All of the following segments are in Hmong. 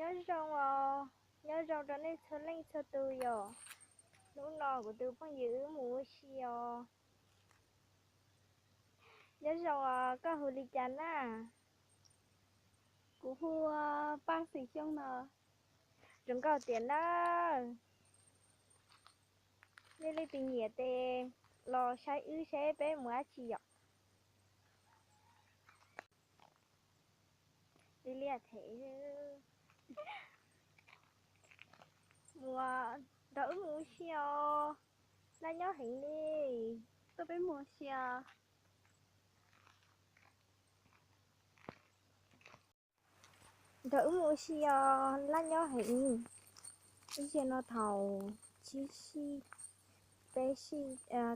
Nyob zoo os, nyob zoo rau nej txhua leej txhua tus yom. Hnub no kuv tus phooj ywg wb mus ua si os. Nyob zoo os, koj hu li cas na? Kuv hu Paj Xeem Xyooj no. Zoo nkauj tiag na. Nej leej twg nyiam tes los saib wb seb peb mus dab tsi yom. Li liaj them. Mus, nrog wb mus ua si os. Laj nyob heev li. Tuaj peb mus ua si os. Nrog wb mus ua si os, laj nyob heev. Ib zaug no thaum tsib sij, peb sij,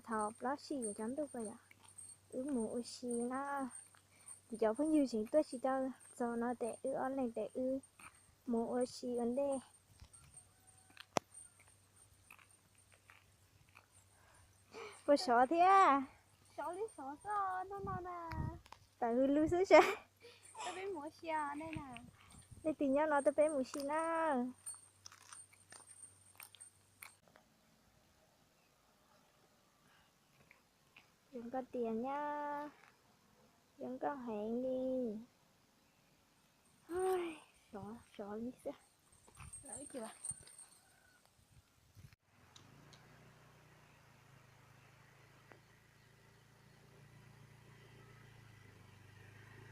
thaum plaub sij yuav tsaus ntuj ko yom, wb mus ua si na. Kuv cov phooj ywg tseem tuaj tsis tau txog no tes wb ob leeg tes wb mus ua si ua ntej. Puas sov thiab? Tawm hws lug xwb sas. Leej twg nyob no tuaj peb mus si na. Zoo nkauj tiag nyab, zoo nkauj heev li. Sov, sov li xwb.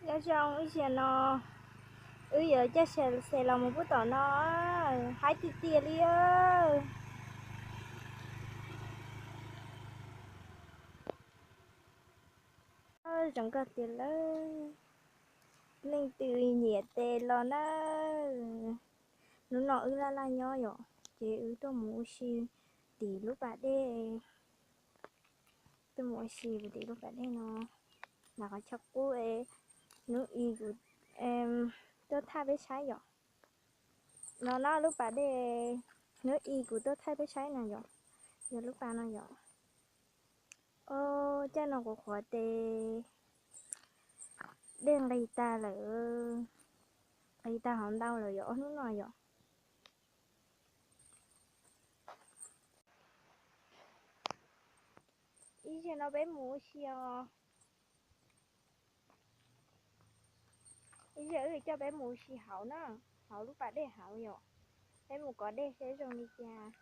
Nyob zoo, ib zaug no wb yuav caij xe los mus pub tom no, haib tiag tiag li. Zoo nkauj tiag lawm. Leej twg nyiam tes los na. Hnub no wb laj laj nyob yom, ces wb tuaj mus ua si tim lub pas dej. Tuaj mus ua si tim lub pas dej no, ntawm qhov chaw qub es hnub i kuv tuaj thaij peb saib yom. No no lub pas dej, hnub i kuv tuaj thaij peb saib no yom, yog lub pas no yom. Os, caij no qhuav qhuav tes dej nqis tag lawm, nqis tag hauv ntau lawm yom, ob hnub no yom. Ib zaug no peb mus ua si os. Ib zaug wb coj peb mus ua si hauv na, hauv lub pas dej hauv yom. Peb mus kov dej seb zoo li cas.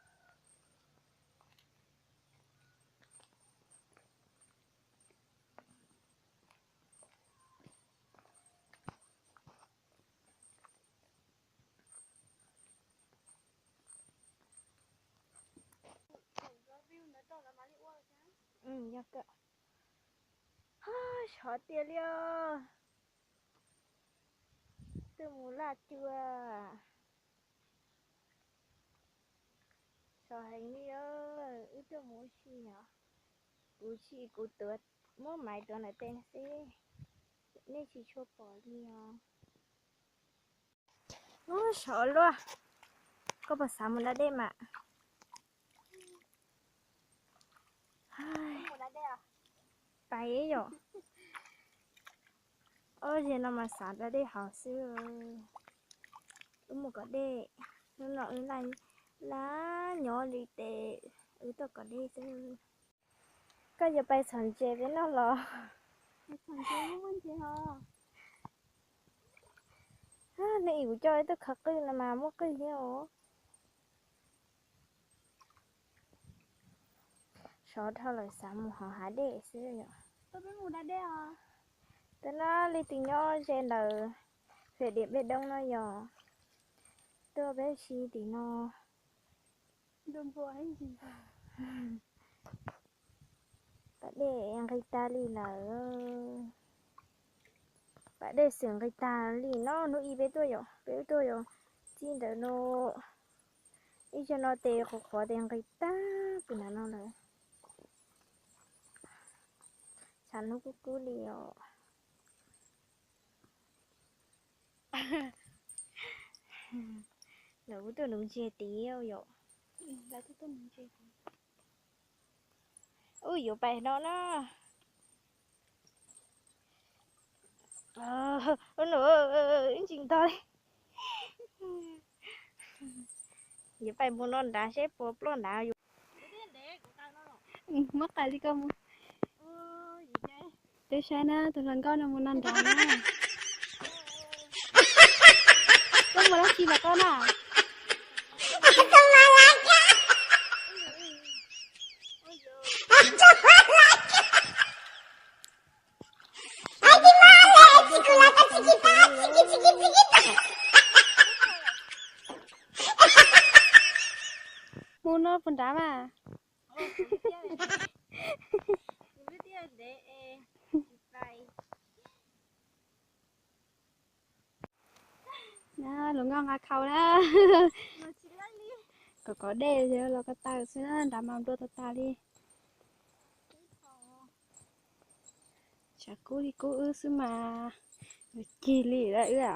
Yog kawg. Sov tiag li os. Tuaj mus laj cua. Sov heev li os, wb tuaj mus ua si os. Kuv tsis, kuv tuav, muab maiv tuav ntawm tes xwb, nej tsis tshua pom li os. Sov luaj. Koj puas xav mus da dej mas? Pais yom. Ob zaug no mas xav da dej haus xwb. Wb mus kov dej, hnub no wb laj nyob li tes wb tuaj kov dej xwb. Koj yuav pais txhom ntses peb noj los? Nej ib kuv coj ib tug khawv qwj no mas muaj qwj thiab os. Sov dhau lawm xav mus hauv hav dej xwb yom. Tab no leej twg nyob ze ntawm Hwm Diam Pej Doob no yog tuaj peb si tim no. Pas dej nqis tag li lawm. Pas dej xwm nqis tag li no, hnub ib peb tuaj yom, peb tuaj yom, txij ntawm no ib zaug no tes qhuav qhuav tes nqis tag pem nram no lawm. Tshav hnub kub kub li os. Lawv kuj tuaj nuv ntses tid yom. Ub, yuav pais no na. Ub, ntsis ntog li. Yuav pais mus no nrad seb puas ploj nrad. Muab qais li koj mus. Peb saib na, tus hluas nkauj no mus no nrad na. Koj mus dab tsi los koj na? Mus no puas nrad mas? Hluas nkauj nqa khau na. Kom kov dej los ko taw xwb na, nrad mas nplua tag tag li. Tshav kub li kub wb xwb mas, cig li lawm wb.